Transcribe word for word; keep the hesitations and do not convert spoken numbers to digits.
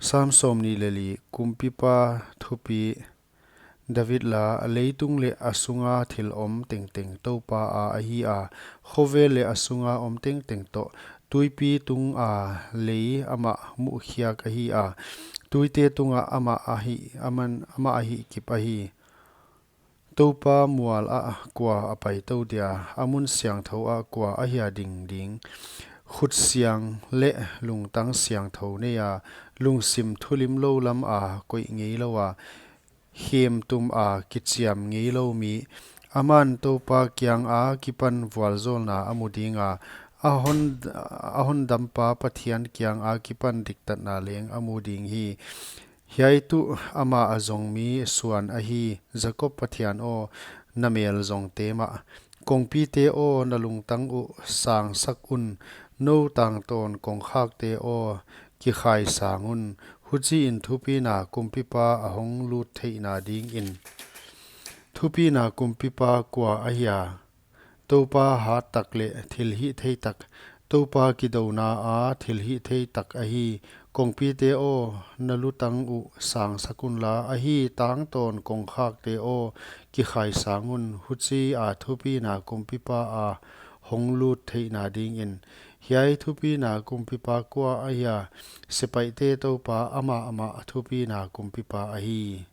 Sam sawmnih leh li. Kumpipa thupi. David la. Leitung leh a sunga thil om tengteng Toupa a ahi a, khovel leh a sunga om tengteng toh. Tuipi tunga lei amah muhkhiak ahi a, tuite tungah amah ahi, aman, amah ahi kip ahi. Toupa mual ah kua a paitou dia, a mun siangthou ah kua ahia ding ding? Khut siang leh lungtang siangthou nei a, lungsim thulimlou lam a koih ngeilou a, khemtum a kichiam ngeilou mi. Aman Toupa kiang akipan vualzawlna a mu ding a, a hon, a hondampa Pathian kiang akipan diktatna leng a mu ding hi. Hiai tuh ama a zong mi suan ahi, Jakob Pathian aw, na mel zongte mah. Kongpite aw, na lungtang uh sangsak un, nou tangtawn kongkhakte aw, kikhaisang un, huchiin thupina kumpipa a hong lut theihna dingin. Thupina kumpipa kua ahia? Toupa hattak leh thilhihtheitak, Toupa kidouna a thilhihtheitak ahi. Kongpite aw, na lutang uh sangsak unla, ahi tangtawn kongkhakte aw, kikhaisang un, huchia thupina kumpipa a hong lut theihna dingin. Hiai thupina kumpipa kua ahia? Sepaihte Toupa, amah amah thupina kumpipa ahi.